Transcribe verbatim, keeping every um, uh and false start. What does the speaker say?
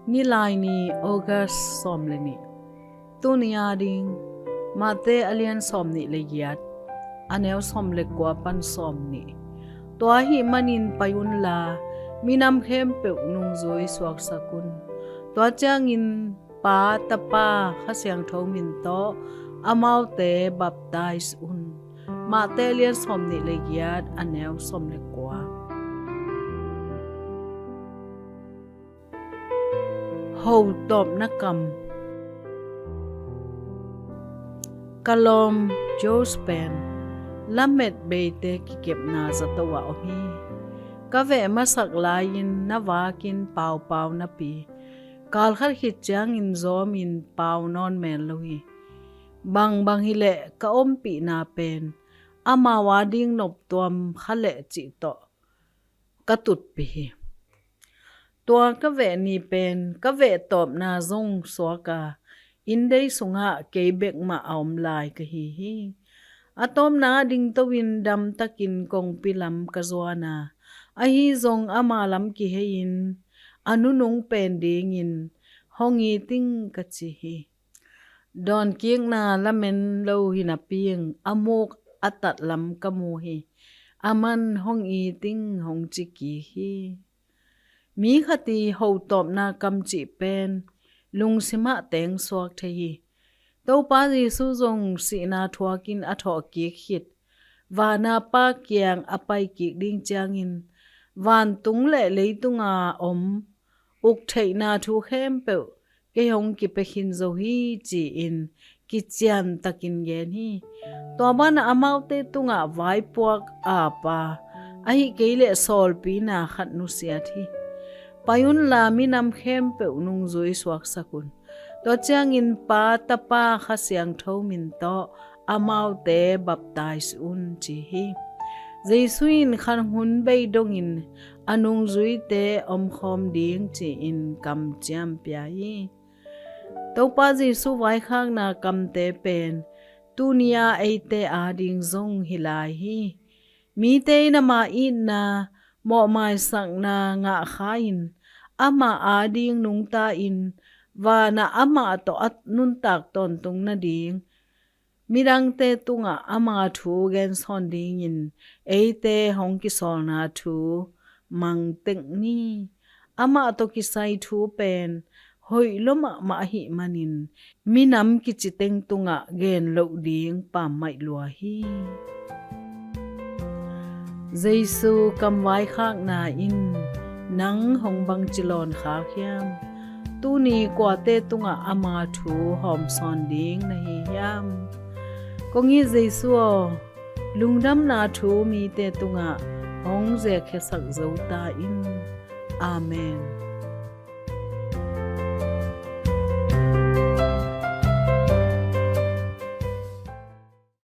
Nilaini, August sawm le nih. Tuni ading Mate a lian sawm nih le giat, a neu sawm le kua pan sawm nih. Tua ahih manin pai unla, minam khempeuh nungzui suaksak un. Tua ciangin Pa, Tapa, Kha Siangtho min tawh amaute baptize un. Mate a lian sawm nih le giat, a neu sawm le kua. Hotawpna kam. Ka lawm Josh pen lamet beite kikepna zato ah om hi. Ka veh masak lai-in na vakin paupau napi, kalkhat khit ciangin zawmin pau nawn men lo hi. Bangbang hileh ka ompihna pen amau ading noptuam kha leh cih tawh ka tutpih hi. Tua ka veh ni pen ka veh tawpna zong suak a, inndei sungah kei bek mah a om lai ka hi hi. A tawpna ah dingto-in damtakin kongpi lam ka zuan a, ahi zong ama lam kihei-in a nunung pen dingin hong it ing ka ci hi. Dawnkikna lamen lo hi napi-in a muk a tatlam ka mu hi. Aman hong it ing hong ci kik hi. Mi khat ii hotawpna kam cih pen lungsimah teng suak thei hi. Topa Jesu zong sihna thuakin a thawhkik khit, vana Pa kiang a paikik ding ciangin, vantung le leitunga om uktheihna thu khempeuh kei hong kipia khin zo hi, ci-in kiciantakin gen hi. Tua banah amaute tungah vaipuak ap a, ahih kei leh sawlpina khat nusiat hi. Pai unla minam khempeuh nungzui suaksak un. Tua ciangin Pa, Tapa, Kha Siangtho min tawh amaute baptize un, ci hi. Jesu in khan hun bei dongin a nungzuite omkhawm ding ci-in kamciam pia hi. Topa Jesu vaikhakna kamte pen tuni-a eite ading zong hi lai hi. Mite in ama itna, mawhmaisakna ngahkha-in, ama ading nungta-in, vanah amah tawh a nuntak tawntung nading, midangte tungah ama thu gensawn dingin eite hong kisawlna thu mangtek ni. Amah tawh kisai thu pen hoih lua mahmah ahih manin minam kici teng tungah gen loh ding pammaih lua hi. Jesu kamvaikhakna in nang hong bangci lawnkhak hiam? Tuni kuate tungah ama thu hawmsawn ding na hi hiam? Kong it Jesu aw, lungdamna thu mite tungah hong zekkhiasak zo ta in. Amen.